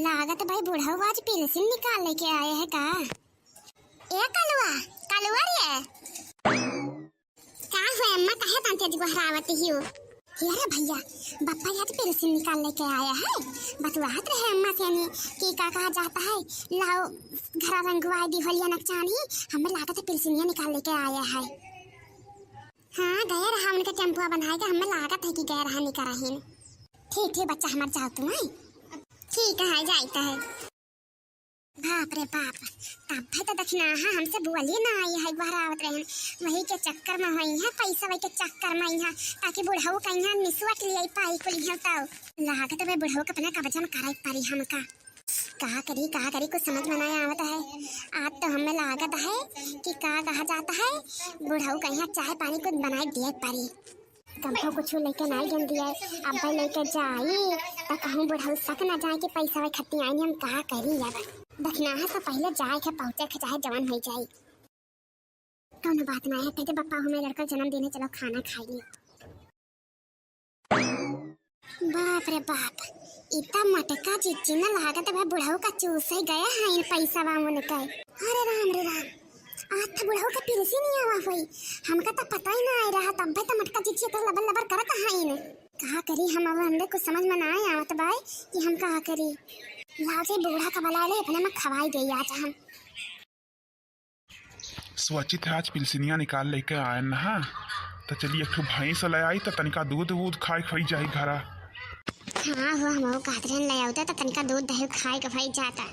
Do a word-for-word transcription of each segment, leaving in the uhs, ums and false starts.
लागत भाई बुढ़ऊ आज पेंसिल निकाल लेके आए हैं का? ए कलुआ, कलुआ रे। का हुआ अम्मा, काहे तान तेज गोहरावत हियो? यार भैया, बप्पा आज पेंसिल निकाल लेके आया है। बतुआत रहे अम्मा से यानी कि का कहा जाता है, लाओ घरा रंगवाई दी होलिया नकचानी, हमें लागत है पेंसिलिया निकाल लेके आया है। हाँ, गए रहा उनका टेम्पुआ बंधाए के, हमें लागत है कि गए रहा निकरहिन। ठीक, ठीक बच्चा हमार, जाओ तुम, हैं? ठीक है, जाइत है। बाप रे बाप, तब है तो दखिनाहा हमसे बोली ना आई है, गोहरावत रहन, वही के चक्कर में होई है, पैसा वही के चक्कर में आई है, ताकि बुढ़ऊ कहीं निसुअट लिए पाई कुली है। तो लागत है बुढ़ऊ के अपने कब्जा में करे परी हमका। का करी, का करी, कुछ समझ में नहीं आवत है। आज तो हमें लागत है कि का कहा जाता है, बुढ़ऊ कहीं चाय पानी कुछ बनाए दिए परी। कमो कुछ लेके नाई गन दिया, अब भाई लेके जाई, त कहूँ बुढ़ऊ सक ना जाए कि पैसा वे खत्ती आईनी, हम का करी अब। दखिनाहा से पहले जाए के पहुँचे के चाहे जवन हो जाई। कौनो बात ना है, कहते बप्पा हमें लड़का जन्मदिन है, चलो खाना खाई। बाप रे बाप, इतना मटका चिच्ची न लागत बा, बुढ़ऊ का चूसे गया है इन पैसा बा उनका। अरे राम रे राम, आज तो बुढ़ऊ का पेंसिल नहीं आवा होई, हमका तो पता ही ना आए रहा, तब तो मटका चिच्ची इतना लबर लबर करत है इन। का करी हम, अब हमरे कुछ समझ में ना आए आवत बाय कि हम का करी। लाओ से बूढ़ा का बला ले, अपने में खवाई गई आज हम। सोचित है आज पेंसिलिया निकाल लेके आयन ना, त चली एक ठो भैंस ले आई त तनिका दूध वूध खाए के होई जाई घरा। हाँ हो, हम वो कहत रहन ले आवता त तनिका दूध दही खाए के होई जाता।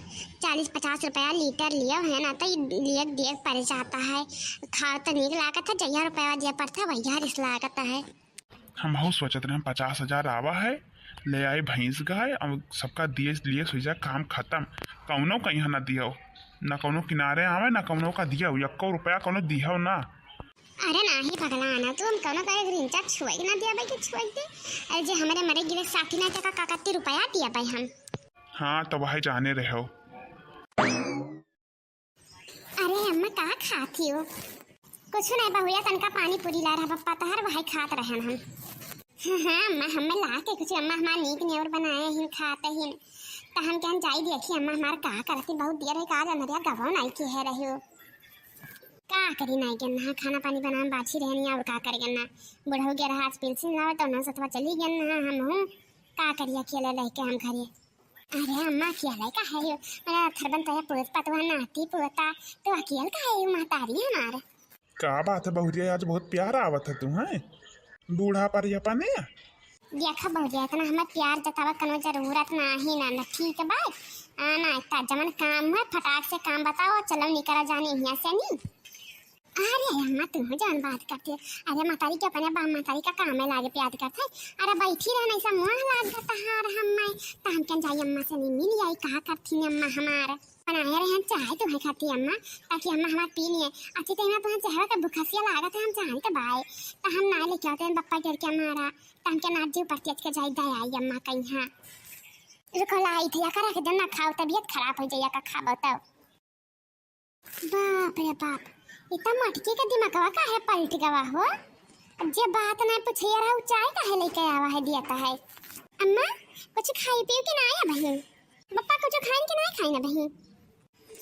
चालीस पचास रुपया लीटर लियो है ना, त ई लिए दिए के पड़ जाता है। खाओ त नीक लागत है, जहिया रुपया दिया पड़ता वहिया रिस लागत है। हम बहुत सोचत रहे, पचास हजार आवा है, ले आए भैंस गाय, अब सबका दिए लिए सुइजा काम खत्म। कौनो कहीं ना दियो, ना कौनो किनारे आवे, ना कौनो का दियो, यक्को रुपया कौनो दियो ना। अरे नाही पगला ना तू, हम कौनो का एक रिंचा छुए ना दिया भाई कि छुए दे। अरे जे हमारे मरे गिरे साथी ना तका का कत्ती रुपया दिया भाई हम। हाँ, तो वह जाने रहो। अरे अम्मा, का खात ही हो? कुछ नहीं बहुरिया, तनका पानी पूरी ला रहा पप्पा तहर, वही खात रहन हम। हाँ, हाँ अम्मा, हमें ला के कुछ अम्मा हमार नीक नेवर बनाए हिन, खात हिन। त हम कहन जाई देखी अम्मा हमार का करती, बहुत देर है का जनरिया गवो नहीं के है रही हो। का करी नहीं के ना, खाना पानी बनाए बाछी रहनी और का करे ना। बुढ़ऊ के रहा आज पेंसिल लावे तो ना सतवा चली गन ना हम हूँ। का करी अकेले लेके हम घरे। अरे अम्मा, अकेले काहे हो? अरे अथर्वन तो है, पूत पतवा नाती पोता, तो अकेल काहे हो? महतारी हमार। का बात है बहुरिया, आज बहुत प्यार आवत है तू, हैं? बूढ़ा पर ये अपने? देखा बहुरिया, इतना हमें प्यार जतावा कनो जरूरत नाही ना, ना ठीक बा। आ ना, इतना जमन काम है, फटाक से काम बताओ, चलो निकल जानी यहाँ से नी। अरे अम्मा, तू जान बात करती है। अरे महतारी के अपने बाप महतारी का काम में लागे प्यार करत है। अरे बैठी रहना ऐसा मुँह लाग जाता है। अरे हम मैं तो हम कन जाई अम्मा से नहीं मिल आई, कहा करती नहीं अम्मा हमार बनाए रहे हैं चाय तुम्हें खाती अम्मा, ताकि अम्मा हमार पी लिए। अच्छी तो मैं तुम्हें चेहरा का बुखसिया लागत है, हम जानते बाय। तो हम ना लेके आते हैं बप्पा गिर के हमारा, तो हम क्या नाच जी ऊपर तेज के जाई दे आई अम्मा कहीं। हाँ रुको, लाई थे या करा के देना, खाओ तबीयत खराब हो जाइए का खाबो तो। बाप रे बाप, इतना मटकी का दिमागवा काहे पलट गवा हो? अब जे बात ना पूछे रहा, उ चाय काहे लेके आवा है, दिया है। अम्मा, कुछ खाई पियो कि ना आया बहिन? बप्पा कुछ खाइन कि ना खाइन बहिन?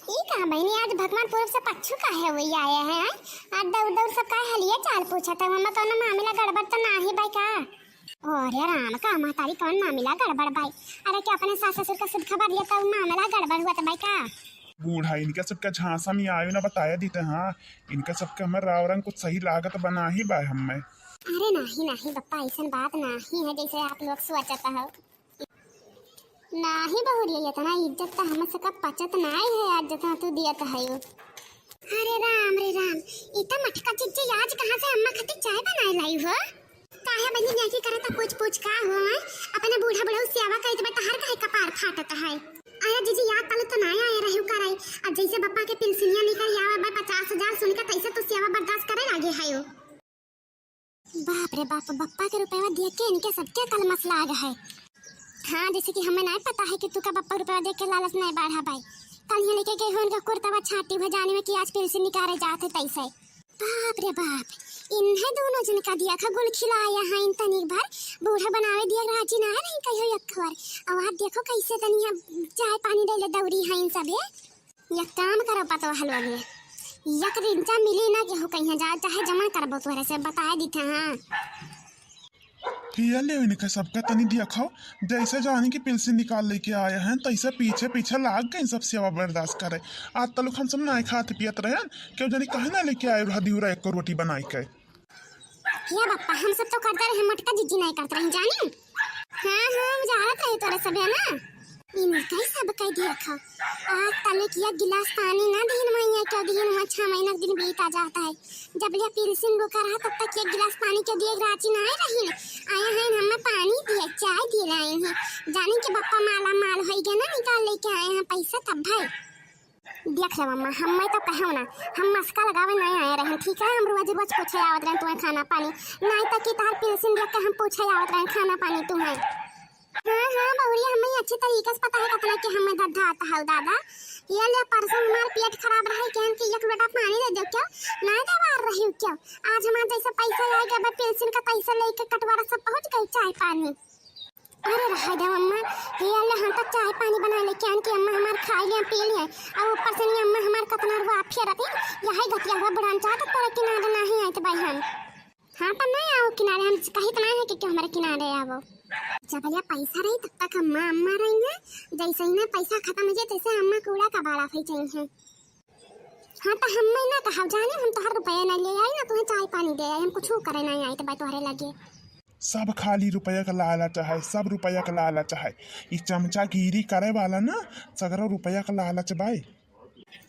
ई का बहिनी, आज भगवान पूरब से पच्छू काहे हुई आए हैं? आज दौड़ दौड़ सब काहे हलिए चाल पूछत है? मम्मा कौनो मामला गड़बड़ तो ना ही बाई का? अरे राम, का महतारी कौन मामला गड़बड़ बाई? अरे क्या अपने सास ससुर का शुद्ध खबर दिया तो मामला गड़बड़ हुआ तो बाई का? बूढ़ा, इनका सबका झांसा में आयो ना बताया दीते, हाँ, इनका सबके हमर राव रंग कुछ सही लागत बना ही बाय हमें। अरे नाही, नाही बप्पा, ऐसन बात नाही है जैसे आप लोग सोचत हो। नाही बहुरिया, इतना इज्जत तो हम सबका पचत नाही है आज जितना तू दियत है। अरे राम रे राम, इतना मटका चिच्ची आज कहाँ से अम्मा खातिर चाय बनाए लाई हो? काहे बनी जाके करता पूछ पूछ का हो, हैं? अपने बूढ़ा बुढ़ऊ सेवा कइले बा, तहार काहे कपार फाटत है? अरे जीजी, याद तले तो ना आए रहे करे। अब जैसे बप्पा के पेंसिलिया निकल आवे बा पचास हजार, सुन के तैसे तो सेवा बर्दाश्त करे लागे है हो। बाप रे बाप, बप्पा के रुपया देख के इनके सबके कलमस लाग है। हाँ, जैसे कि हमें नहीं पता है कि तू का बप्पा रुपया देख के लालच नहीं बढ़ा भाई। कल यहाँ लेके गए हो उनका कुर्तावा छाटी हुए जाने में कि आज पेंसिल निकाले जात है तैसे। बाप रे बाप, इन्हें दोनों जन का दिया खा गुल खिलाया है इन तनिक भर। बूढ़ा बनावे दिया राजी ना रही कहियो एक बार। अब आप देखो कैसे तनिया चाय पानी डैले दौरी है इन सबे। एक काम करो पतवा हलवा में, एक रिंचा मिली ना केहू कहिया जाओ, चाहे जमा करबो तोहरे से बताए दीथे। हाँ, हिया ले इनका सबका तनी दिया खाओ। जैसे जानी कि पिलसी निकाल लेके आए हैं, तैसे पीछे पीछे लाग गए सब सेवा बर्दाश्त करे। आज तलुक हम सब नाय खात पियत रहे, क्यों जानी कहे ना लेके आए रहा दिउरा एक रोटी बनाई के। हे बप्पा, हम सब तो करते रहे, मटका जिज्जी नहीं करते रहे, जानी। हाँ, हाँ, हम जानत रहे तोरे सबे ना। इनका ही सब कह दिया खाओ। आज तलुक एक गिलास पानी ना दीन मैया, क्यों दीन हुआ, छह महीना के दिन बीता जाता है। जब ले पिलसिन बुखार है, तब तक एक गिलास पानी के दिए राजी ना आए रही। आए हैं, हमें पानी दिए, चाय दिए लाए हैं। जानी के बप्पा माला माल होई गए ना, निकाल लेके आए हैं पैसा तब भाई। देख ले मम्मा, हम मैं तो कहूँ ना, हम मस्का लगावे नहीं आए रहे, ठीक है? हम रोज रोज पूछे आवत रहे तुम्हें खाना पानी, नहीं तो कि तार पिलसिन देख के हम पूछे आवत रहे खाना पानी तुम्हें। हाँ, हाँ, बहुरिया, हमें अच्छे तरीके से पता है कतना के हमें धधा आता है दादा। ये ले, परसों हमार पेट खराब रहे, कहन कि एक लोटा पानी दे दो क्यों? नहीं देवार रही क्यों? आज हमार जैसे पैसा आए गए, बस पेंशन का पैसा लेके कटवारा सब पहुँच गई चाय पानी। अरे रहे दे अम्मा, ये ले, हम तो चाय पानी बना लेके आन के अम्मा हमार खा लिए, पी लिए, और ऊपर से नहीं अम्मा हमार कतना रुआ फेरत है, यही गतिया हुआ बुढ़ान चाहत तोरे किनारे नहीं आए तो भाई हम। हाँ, तो नहीं आओ किनारे, हम कहित नहीं है कि क्यों हमारे किनारे आवो। जब ले पैसा रही, तब तक अम्मा, अम्मा रही हैं। जैसे ही ना पैसा खत्म हो जाए, तैसे अम्मा कूड़ा कबाड़ा हो जाए हैं। हाँ, तो हम मैं ना कहा जाने, हम तोहर रुपया ना ले आई, ना तुम्हें चाय पानी दे आई, हम कुछ करे नहीं आई, तो भाई तोहरे लगे। सब खाली रुपया का लालच है, सब रुपया का लालच है। ई चमचागिरी करे वाला ना, सगरो रुपया का लालच बाई।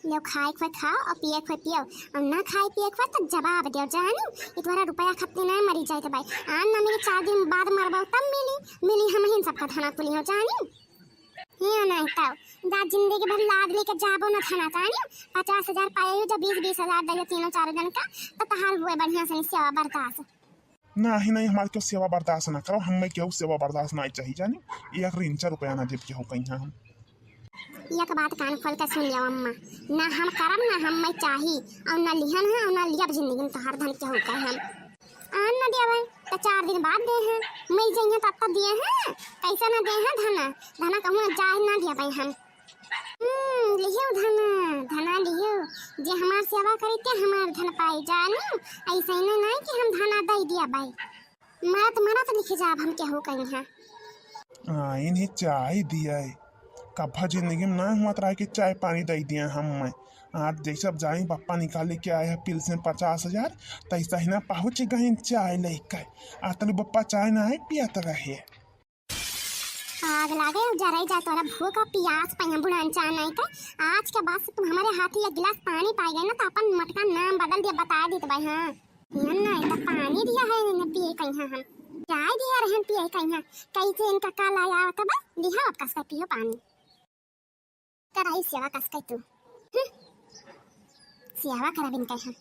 लो, खाए के खाओ और पिए के पियो, और ना खाए पिए के तो जवाब दियो जानी। ई तोहरा रुपया खत्ती ना मरी जाए तो भाई, आन ना मिली, चार दिन बाद मरबो तब मिली, मिली हम ही सबका धना कुली हो जानी। ये नहीं तो दा जिंदगी भर लाद लेके जाबो ना धना जानी। पचास हजार पाए हो जब बीस बीस हजार दे तीनों चारों जन का, तो तहार हुए बढ़िया से सेवा बर्दाश्त। नहीं, नहीं, हमारे क्यों सेवा बर्दाश्त ना करो, हमें क्यों सेवा बर्दाश्त नहीं चाहिए जानी। एक रिंचा रुपया ना देब के हो कहीं हम। एक बात कान खोल के सुन लियो अम्मा, ना हम करब, ना हम मैं चाही, और ना लिहन है, और ना लियब जिंदगी में तोहार धन के होकर हम। आन ना देवे, तो चार दिन बाद दे हैं, मिल जाइए तब तक दिए हैं, कैसे ना दे हैं धना, धना कहूँ ना जाए ना दिया भाई हम। हम्म, लियो धना, धना लियो, जे हमार सेवा करी ते हमार धन पाई जानी, ऐसे ही ना नहीं कि हम धना दे दिया भाई। मरत मरत लिखे जाब हम केहू कहीं है। आ, इन्हें चाय दिया है। कब्बा जिंदगी में ना हुआ तरह के चाय पानी दे दिया हम मैं। आज जैसे अब जाई पप्पा निकाले के आए हैं पिलसिन पचास हजार, तैसा ही ना पहुँच गई चाय लेकर। आज तलु पप्पा चाय ना है पियत रहे। आग लागे, जराई जा तोरा भूख और पियास, पहिया बुढ़ान चाह नहीं के। आज के बाद से तुम हमारे हाथ एक गिलास पानी पाई गए ना, तो अपन मटका नाम बदल दिया, बता देत भाई। हाँ, ये नहीं तो पानी दिया है, इन्हें पिए कहीं हम। चाय दिया रहन पिए कहीं। कैसे इनका काल आया तब दिया, अब कस के पियो पानी। कराई सेवा कस के तू। हम्म। सेवा करा बिन कहीं।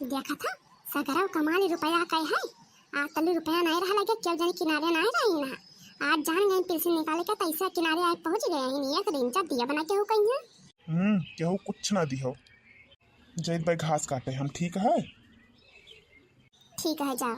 देखा था, सगरव कमाल रुपया कई है। आज तलु रुपया नहीं रहा लगे, क्यों जाने किनारे नहीं रही ना। आज जान गए पिलसिन निकाले के, तैसा किनारे आए पहुँच गए हैं, एक रिंचा दिया बना के हो कहीं है। हम्म, केहू कुछ ना दिहो। जैत भाई घास काटे हम, ठीक है? ठीक है, जाओ।